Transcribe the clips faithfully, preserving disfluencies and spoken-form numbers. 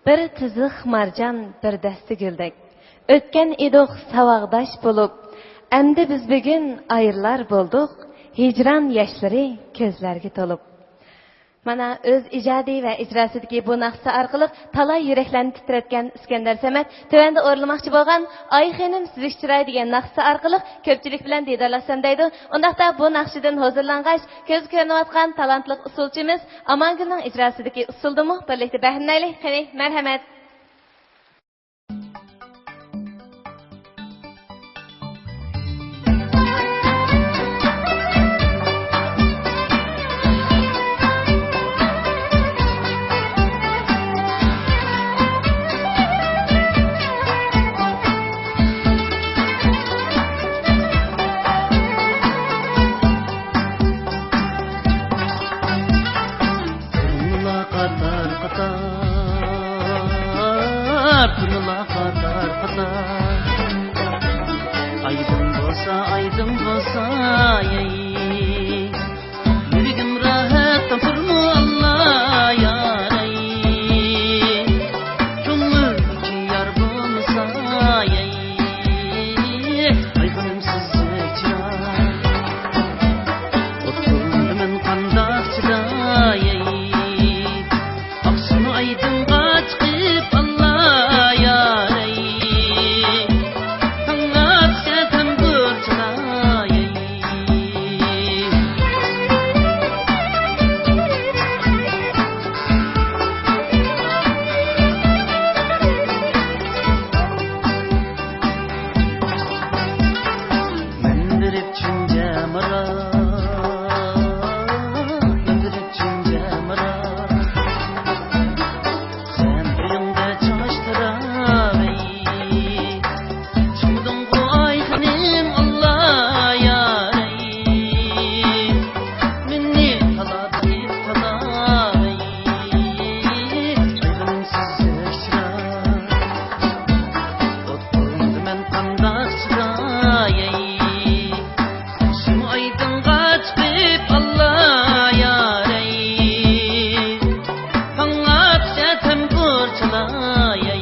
بىر تىزىق مارجان، بىر دەستە گۈلدەك. ئۆتكەن ئىدۇق ساۋاقداش بولۇپ، ئەمدى بىز بۈگۈن ئايرىلار بولدۇق، ھىجران ياشلىرى كۆزلەرگە تولۇپ. مانا، ئۆز ئىجادى ۋە ئىجراسىدىكى بۇ ناخشىسى ئارقىلىق تالاي يۈرەكلەرنى تىترەتكەن ئىسكەندەر سەمەت تۆۋەندە ئورۇنلىماقچى بولغان ئاي خېنىم سۈزۈك چىراي دېگەن ناخشىسى ئارقىلىق كۆپچىلىك بىلەن دىدارلاشسام دەيدۇ. ئۇنداقتا بۇ ناخشىدىن ھۇزۇرلانغاچ، كۆزگە كۆرۈنۈۋاتقان تالانتلىق ئۇسسۇلچىمىز ئامانگۈلنىڭ ئىجراسىدىكى ئۇسسۇلدىمۇ بىرلىكتە بەھرىلىنەيلى. قېنى، مەرھەمەت. تۇرۇڭلار قاتار قاتار، تۇرۇڭلار قاتار قاتار. ئايدىڭ بولسا، ئايدىڭ بولسا، ئەي. يۈرىكىم راھەتتىن تۇرمۇ ئاللا يار، ئەي. كۆڭۈلدىكى يار بولمىسا، ئەي. ئايغىنىم سىزىك چىراي. ئوتتۇرىمەن قانداق چىداي، ئاقسۇنۇ ئايدىڭغا چىقىپ ئاللا يارەي، تاڭ ئاتسا تەمبۇر چالاي. مەن بېرىپ چۈنجە مارا، مەن بېرىپ چۈنجە مارا. سەن ئۆيۈڭدە چاچ تاراۋەي، چىقمىدىڭغۇ ئاي خېنىم ئاللا يارەي. مېنى تالاپ كېتىپ تالاي، ئايغىنىمسىز ئۆچرە. ئوتتۇرىمەن قانداق چىداي، شۇم ئايدىڭغا چىقىپ ئاللا يارەي. تاڭ ئاتسا تەمبۇر چالاي.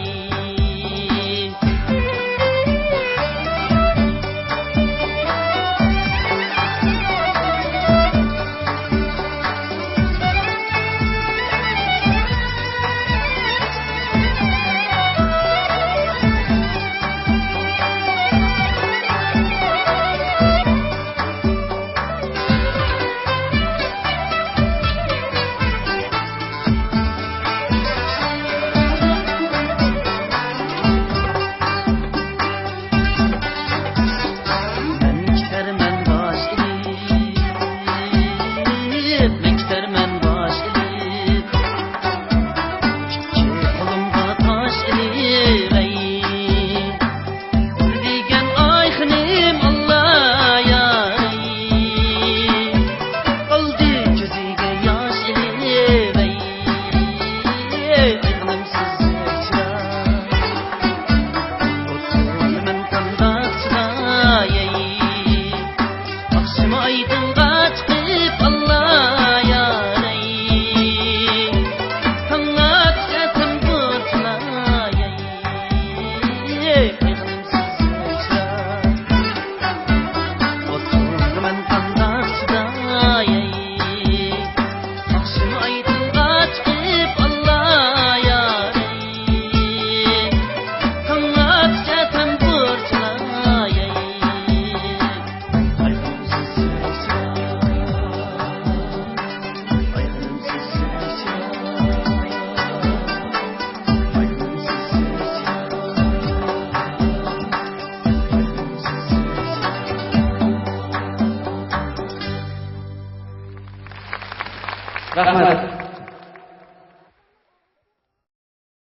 مەن كېتەرمەن باش ئېلىپ، مەن كېتەرمەن باش ئېلىپ، ئىككى قولۇمغا تاش ئېلىپ، ئەي. دېگەن ئاي خېنىم ئاللا يارەي، قالدى كۆزىگە ياش ئېلىپ، ئەي. ئايغىنىمسىز چىراي، ئوتتۇرىمەن قانداق چىداي، ئەي. ئاخشىمى ئايدىڭغا چىقىپ ئاللا يارەي، تاڭ ئاتسا تەمبۇر چالاي. ئوتتۇرىمەن قانداق چىداي، ئاخشىمى ئايدىڭغا چىقىپ ئاللا يارەي، تاڭ ئاتسا تەمبۇر چالاي. رەھمەت.